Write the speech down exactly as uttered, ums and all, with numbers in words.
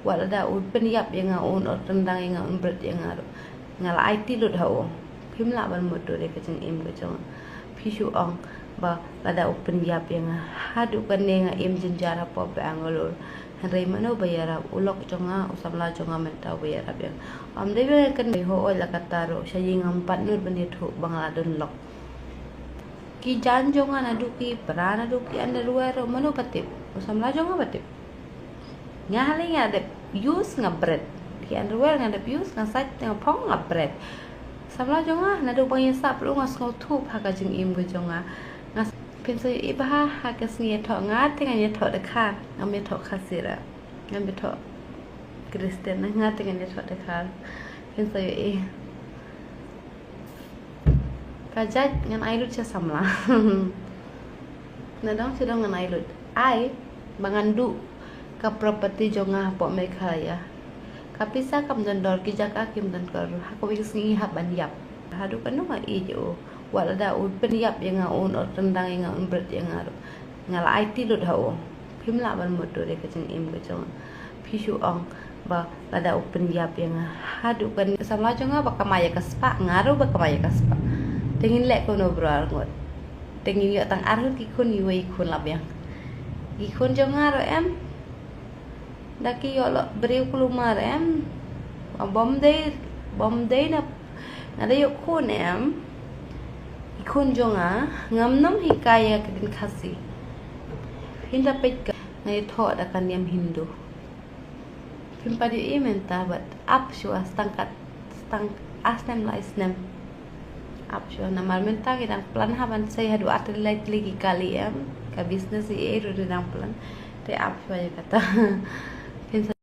Wat lada u pynïap ïa nga, un ot ryndang ïa nga, un bret ïa nga ruh, nga la aiti lut ha u. Phim lah ban mutdur ïa ka jingim ka jong nga. Phi shu ong ba lada u pynïap ïa nga, haduh kane nga im jynjar hapoh Bangalore. Hynrei mano ba ïarap? U lok jong nga, u samla jong nga mynta uba ïarap ïa nga. Ym dei ba nga kynmaw, hooid la katta ruh, sha ïing ngam pat nud ban ïathuh ba nga la don lok. Ki jaiñ jong nga naduh ki bra, naduh ki underwear ruh, mano ba tip? U samla jong nga ba tip. Nga hali nga dep use nga bret. Ki underwear nga dep use, nga sait, nga phong, nga bret. Samla jong nga naduh ba nga ïasah plu, nga sngewthuh ha ka jingim ka jong nga. Nga s-, phin sa ïohi bha ha ka sngi ïathoh, nga te ngan ïathoh Dkhar, ngam ïathoh Khasi ruh, ngam ïathoh Khristan, nga te ngan ïathoh Dkhar. Phin sa ïohi. Ka jait ngan ai lut sha samla. Na dong sha dong ngan ai lut. Ai ba ngan duh ka property jong nga hapoh Meghalaya. Ka pisa kam don dor, ki jaka kim don kor. Ha kawei ka sngi hap ban ïap. Haduh kano nga ïeit ïa u? Wat lada u pynïap ïa nga, un ot ryndang ïa nga, un bret ïa nga ruh, nga la aiti lut ha u. Phim lah ban mutdur ïa ka jingim ka jong nga. Phi shu ong ba lada u pynïap ïa nga, haduh kane samla jong nga ba kamai ïa ka spah, nga ruh ba kamai ïa ka spah. Te ngin leh kum u bro arngut. Te ngin ïoh tang arngut ki khun, iwei i khun la biang. Ki khun jong nga ruh em, da ki ïoh lok briew kulmar em. Bym dei, bym dei na, nga da ïoh khun em. I khun jong nga, ngam nym hikai ïa ka ktien Khasi. Phin da peit ka, nga ïathoh da ka niam Hindu. Phim pat ïohi mynta, bad ap shuwa, stang kat, stang ar snem lai snem. Ap shuwa, namar mynta ngi dang plan ha ban sei haduh ar tylli lai tylli ki kali em. Ka business ei ei ruh ngi dang plan. Te ap shuwa ïa kata. Phin sa